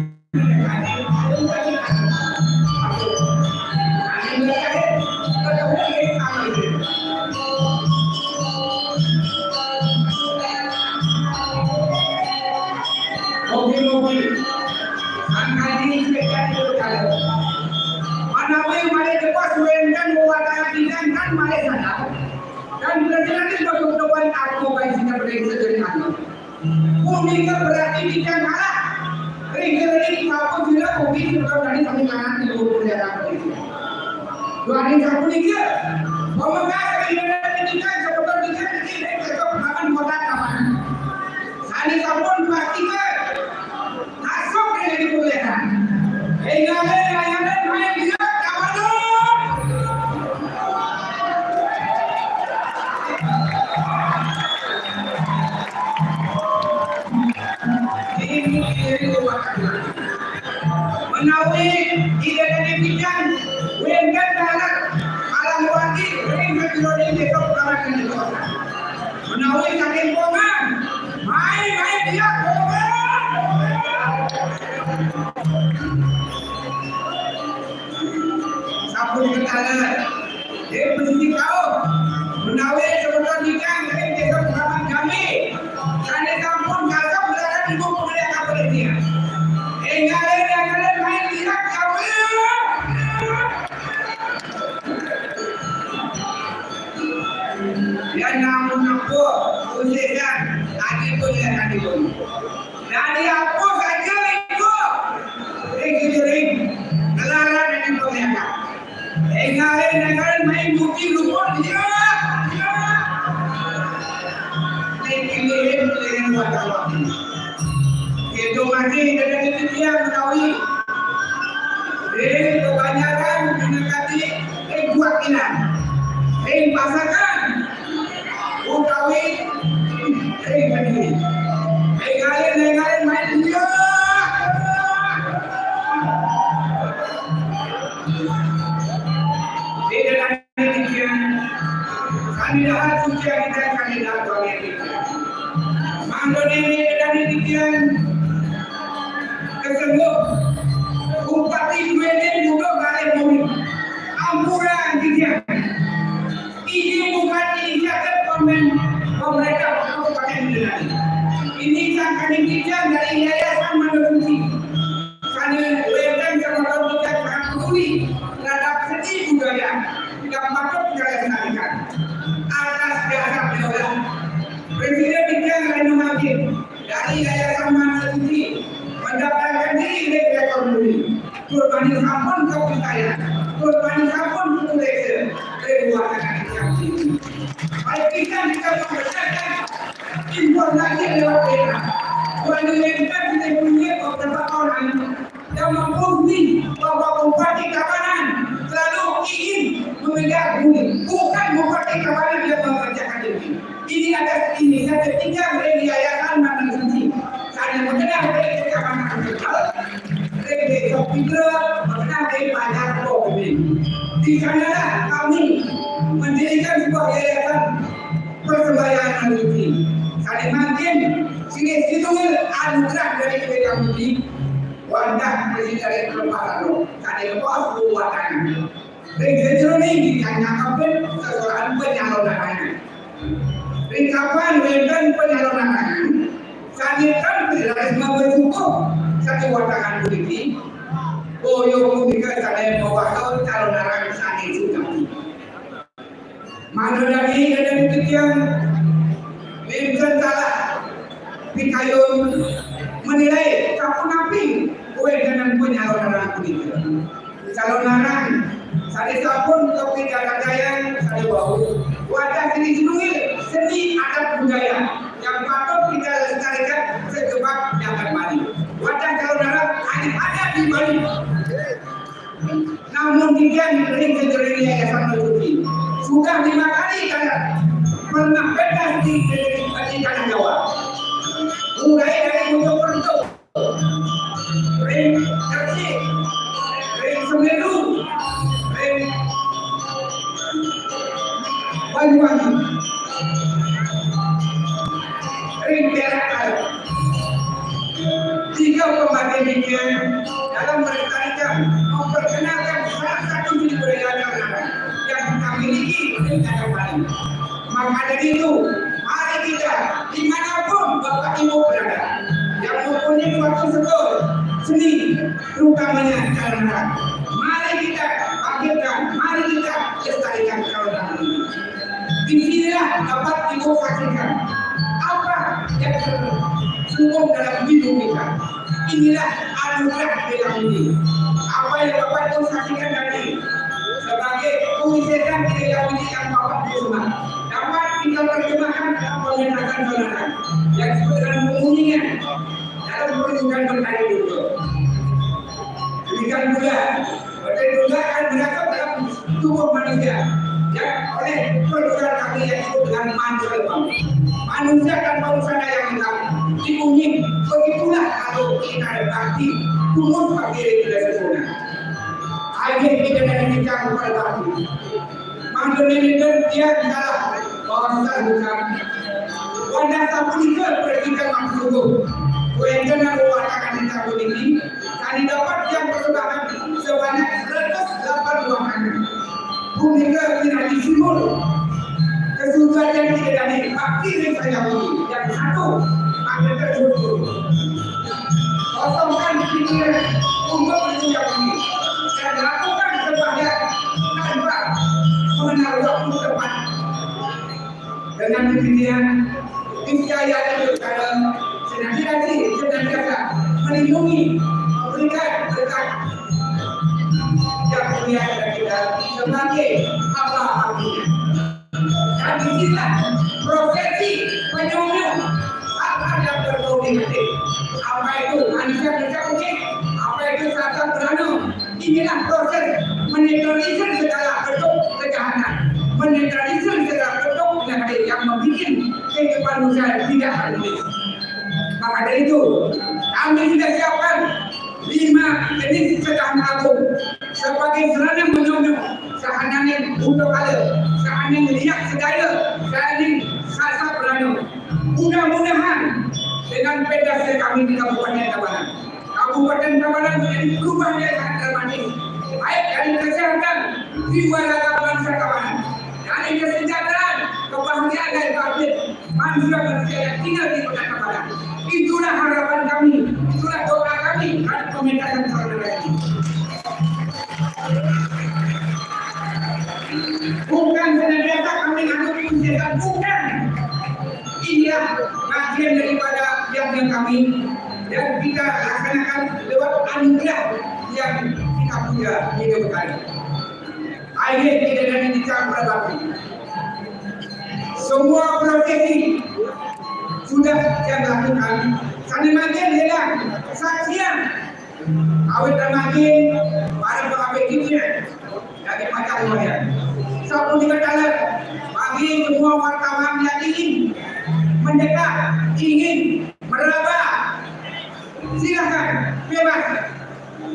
Manawi malih jebos wénten wewataran pidan kan malih sadar. Dan berarti nanti berkecuali aku baik sehingga berarti sejadi aku. Punika berarti pidan kalah. Ring-ring sampun sira pundi semeton dari sami kanan ibu pun datang ke sini. Duaning sapunika, pameksa ring ring pidan semeton pidan niki ring cocok kapan kotak kapan. Sané sampun pastika masuk ring dipun lehan. Énggalé layanan main dia kapan. Menawi ida dadi pidan, wénten dalan alang wanci ring sajeroning désa Kecamatan Désa. Menawi saking Pongan, mai, mai, dia Pongan. Sampun ketaler. Ing pesisi kaum, menawi semeton ingkang ring Désa Keramat Jambi, sané sampun kasep nglaran ibu penggerak kapersian. Énggalé, énggalé, main lirak Jambi. Yan namung napa, usisan, adipun, yan adipun. Dadi apa saja itu? Ring, ring, ring. Nglaran ing pemliakan. Énggalé, énggalé, main bukti luput. Ya, ya. Ning keliling, keliling watawati. Itu masih dengan titiang menawi. Ring kebanyakan, ring kati, ring kuat inan. Ring pasakan. Utawi ring kediri. Ring Doni dari Dikian kesengguh Bupati Kuedin duduk balik bumi. Ampuran Dikian. Ini bukan inisiatif pemerintah Kabupaten Kendari. Ini sang kami Dikian dari Yayasan Manuk Suci. Kami wénten sama kita sangat peduli terhadap seni budaya yang patut kita lestarikan. Atas dasar itulah Presiden Dikian Reno Magin dari Yayasan Manuk Suci mendaftarkan diri di rekor muri. Kurbani sampun kepercayaan, kurbani sampun kepercayaan, kedua anak yang tinggi. Baik kita kita mempersiapkan informasi lewat daerah. Kurbani yang kita kita punya beberapa orang yang mempunyai bahwa Bupati Tabanan selalu ingin memegang bumi. Bukan Bupati Tabanan yang mengerjakan ini. Ini atas inisiatif tiga dari Yayasan Manuk Suci. Saya mengenal dari Kecamatan Tegal, dari Desa Pidra, mengenal dari Banjar Bogor. Di sanalah kami mendirikan sebuah yayasan persembahyangan Manuk Suci. Saya makin sini situ anugerah dari Dewi Muti, wadah presiden pelepasan lo. Saya lepas buatan. Ring sejero ni ditanyakan sesuatu penyalon larangan. Ring kapan wénten penyalon larangan, sanikan federalisme bersyukur satu watangan politik, boyo punika sadaya mawakil calon larangan sane sugati. Mangda dadi kadang titiang wénten salah pikayun menilai sapunapi kawéntenan penyalon larangan punika. Calon larangan sane sampun kapidartayang sane wau wadah seni sinunggil seni adat budaya yang patut kita lestarikan segenap jagat Bali. Wadah calon larangan hanya ada di Bali. Namun demikian ring sejerene Yayasan Manuk Suci sudah lima kali kala pernah pentas di, di, di Tanah Jawa. Mulai dari Mojokerto, ring Gresik, ring Semeru, ring Banyuwangi, ring Perak. Tiga pembatin ini dalam melestarikan, memperkenalkan salah satu seni budaya yang kita miliki di Tanah Bali. Maka dari itu, mari kita dimanapun Bapak Ibu berada yang mempunyai suatu sektor seni, terutamanya calon larangan, mari kita bangkitkan, mari kita lestarikan calon larangan ini. Di sinilah dapat Ibu saksikan apa yang tersumbung dalam hidup kita. Inilah anugerah Dewi Muti. Apa yang Bapak Ibu saksikan tadi sebagai pengisian Dewi Muti yang Bapak Ibu semua dapat kita terjemahkan dalam pementasan saudara yang disebut dengan menguningan dalam pertunjukan bertari domba. Demikian pula, bertari domba akan berasal dalam tubuh manusia yang oleh perguruan kami yang disebut dengan manusia. Manusia tanpa busana yang lengkap, diuning, begitulah kalau kita bakti, tulus bakti kita sesungguhnya. Akhir kita dari kita kepada bakti. Mangkene nenten tiang salah basa bukan. Wadah sapunika predikat maksudku. Wénten anu watakan kita puniki, kami dapat yang persembahan sebanyak seratus delapan buah anak. Punika pinanggih simbol kesujatan kita dari bakti ring Sang Hyang Widhi yang satu akan terjun. Kosongkan pikiran untuk menuju yang tinggi dan lakukan sembahyang tanpa mengenal waktu tepat. Dengan demikian, niscaya itu akan senantiasa, senantiasa melindungi, memberikan berkat yang mulia kepada kita sebagai hamba-hambanya. Dan disinilah prosesi penyunggul hal-hal yang berbau di hati. Apa itu manusia tercabut? Apa itu sasak beranu? Inilah proses menetralisir segala bentuk kejahatan, menetralisir segala bentuk penyakit yang membuat kehidupan manusia tidak harmonis. Maka dari itu, kami sudah siapkan lima jenis sedahan agung sebagai sarana menyunggul sahananing buta kala, sahananing liak sedaya, sahananing sasak beranu. Mudah-mudahan di Kabupaten Tabanan. Kabupaten Tabanan menjadi perubahan yang sangat dramatis, baik dari kesehatan jiwa raga bangsa Tabanan, dari kesejahteraan, kebahagiaan dan keadilan manusia-manusia yang tinggal di Kota Tabanan. Itulah harapan kami, itulah doa kami terhadap pementasan saudara ini. Bukan senantiasa kami anut kebijakan, bukan. Inilah bagian daripada yang kami dan kita laksanakan lewat anugerah yang kita punya hidup kali. Akhirnya kita dari bicara berbakti. Semua prosesi sudah yang lakukan. Sana makin hilang saksian. Awit dan makin para pengabdi kita dari Pacang Lumayan. Sabun di Ketaler, bagi semua wartawan yang ingin mendekat, ingin meraba, silakan, bebas.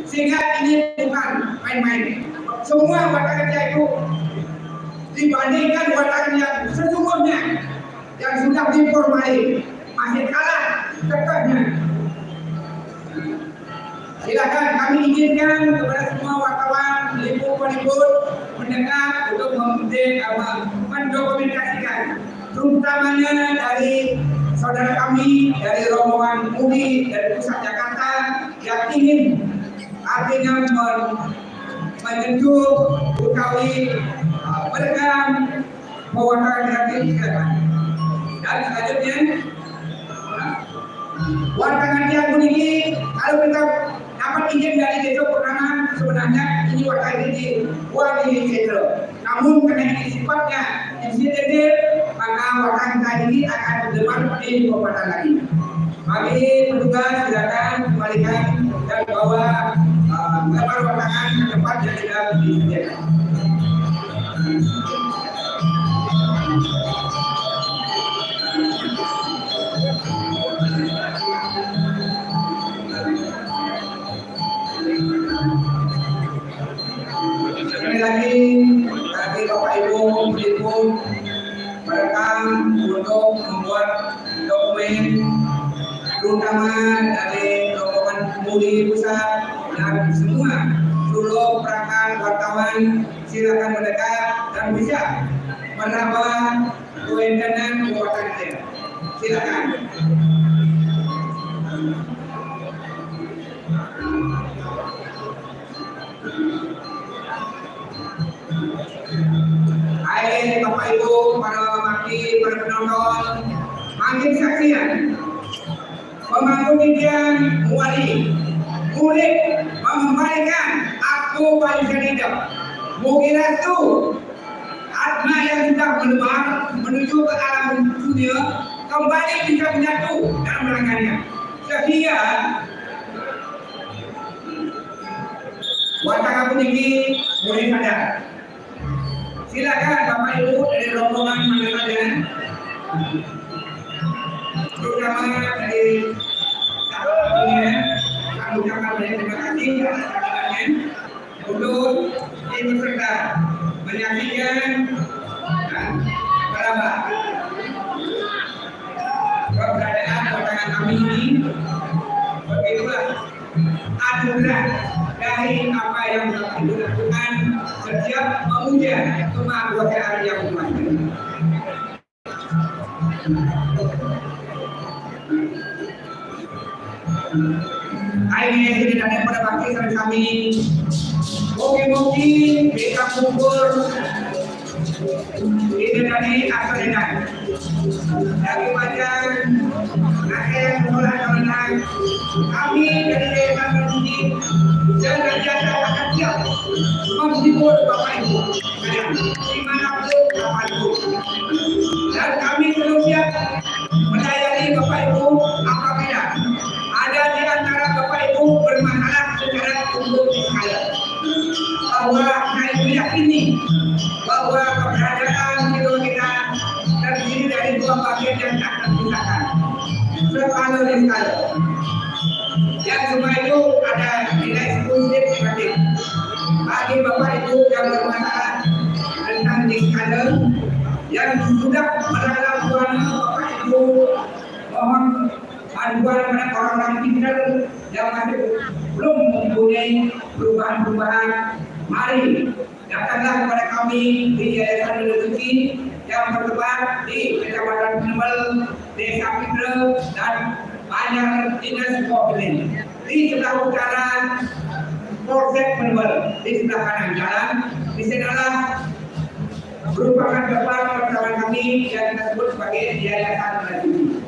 Sehingga ini bukan main-main. Semua wartawan itu dibandingkan wartawan yang sesungguhnya yang sudah diformali masih kalah tegaknya. Silakan kami izinkan kepada semua wartawan, liput, peliput mendekat untuk mem- apa, mendokumentasikan, terutamanya dari saudara kami dari rombongan MUI dari pusat Jakarta yang ingin artinya men- menyentuh utawi uh, merekam pewartaan kreatif, silakan. Dan selanjutnya, nah, wartangan tiang puniki, kalau kita dapat izin dari Desa Purnama, sebenarnya ini wartangan ini di Wali Cedro. Namun karena ini sifatnya insidentil, maka wartangan ini akan berdebat di pembuatan lagi. Bagi petugas, silakan kembalikan dan bawa uh, gambar wartangan ke tempat yang tidak disediakan. Sekali lagi, bagi Bapak Ibu, Ibu merekam untuk membuat dokumen, terutama dari rombongan MUI pusat dan semua seluruh perangkat wartawan, silakan mendekat dan bisa meraba kewenangan kekuatannya. Silakan. Hai Bapak Ibu, para maki, para penonton, makin saksian pemangku titian muali murid mengembalikan aku paling sedih. Mungkin itu Atma yang sudah menebar menuju ke alam dunia kembali bisa menyatu dalam ragamnya. Sehingga wartangan puniki mulai sadar. Silakan Bapak Ibu dari rombongan mana saja, terutama dari sahabatnya, kami ucapkan banyak terima kasih atas kehadirannya untuk ikut serta menyaksikan dan meraba keberadaan kedatangan kami ini. Begitulah anugerah dari apa yang telah kita lakukan setiap memuja kemahakuasaan yang mewakili. Ayo, kita datang pada bakti sami-sami. Mugi-mugi kita kubur ini tadi asalnya dari Pajan, Rakyat Sekolah Menengah, kami dari Desa Tertinggi dan Raja akan siap menghibur Bapak Ibu sekalian dimanapun, kapanpun. Dan kami selalu siap melayani Bapak Ibu apabila ada di antara Bapak Ibu bermasalah secara hukum fiskal. Bahwa saya meyakini bahwa keberadaan kedua kita terdiri dari dua bagian yang tak terpisahkan. Sekali dan sekali. Yang semua itu ada nilai positif negatif. Bagi Bapak Ibu yang bermasalah tentang fiskal yang sudah melakukan Bapak Ibu, mohon Bantuan kepada orang-orang pintar yang masih belum mempunyai perubahan-perubahan, mari datanglah kepada kami di Yayasan Lentera Suci yang bertempat di Kecamatan Penebel, Desa Pitra, dan Banjar Dinas Kopilen. Di sebelah utara Polsek Penebel, di sebelah kanan jalan, di sanalah merupakan tempat pertama kami yang kita sebut sebagai Yayasan Lentera Suci.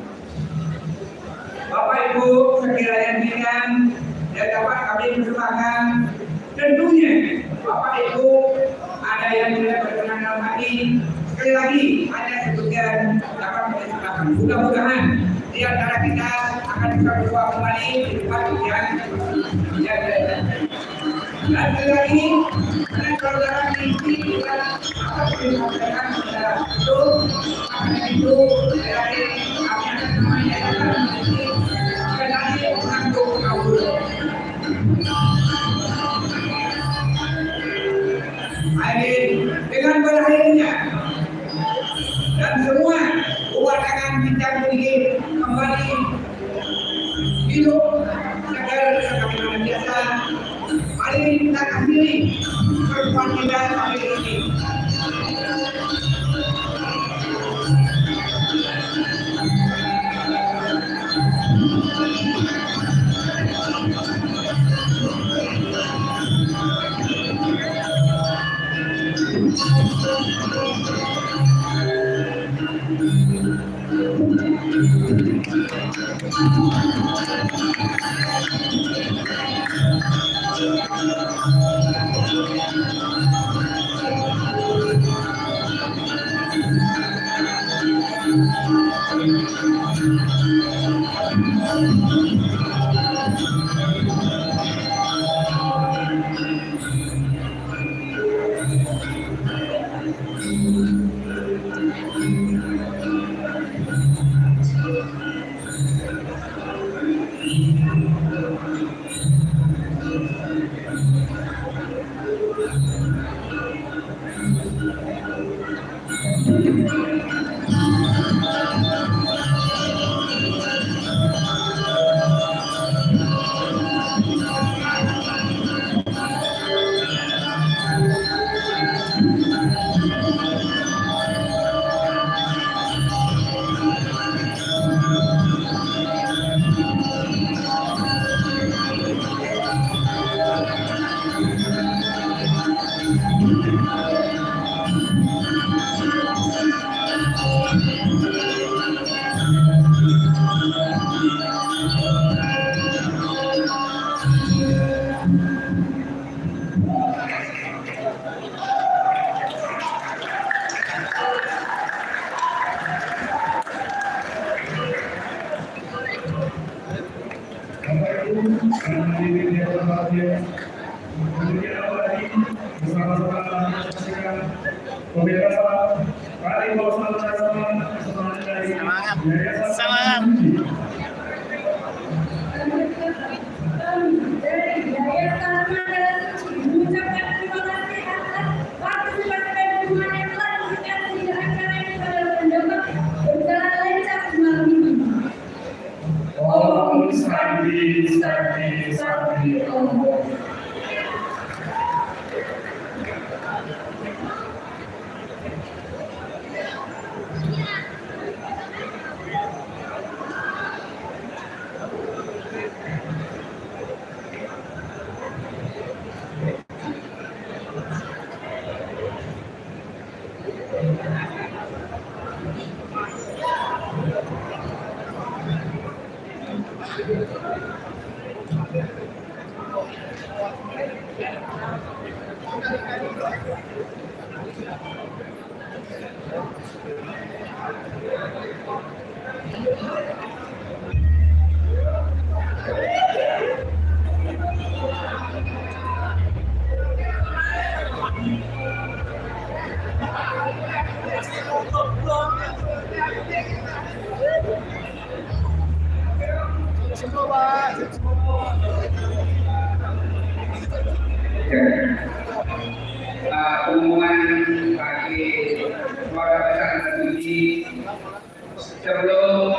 Bapak Ibu, sekiranya demikian yang dapat kami persembahkan. Tentunya, Bapak Ibu, ada yang tidak berkenan dalam hati, sekali lagi, hanya sebagian dapat kami persembahkan. Mudah-mudahan di antara kita akan bisa berjumpa kembali di tempat yang, yang lain. Dan sekali lagi, dan saudara mimpi kita akan disampaikan kepada itu, akan itu, dari kami atas nama Yayasan Mimpi, sekali lagi, untuk kabul. Amin. Dengan berakhirnya dan semua pemandangan bintang ini kembali hidup segar sebagaimana biasa. Mari kita akhiri pertemuan kita sampai di sini. Bapak Ibu, hadirin yang berbahagia, kemudian apa lagi? Bersama-sama menyaksikan pembebasan Kali Kosong Dasar, semangat dari Yayasan Semangat. Dari Yayasan Mandala Suci mengucapkan terima kasih atas partisipasi dan dukungan yang telah diberikan sehingga acara ini pada dapat berjalan lancar malam ini. Om Santi, Santi, Santi, Om. Ah, pengumuman bagi keluarga besar Lentera Suci. Sebelum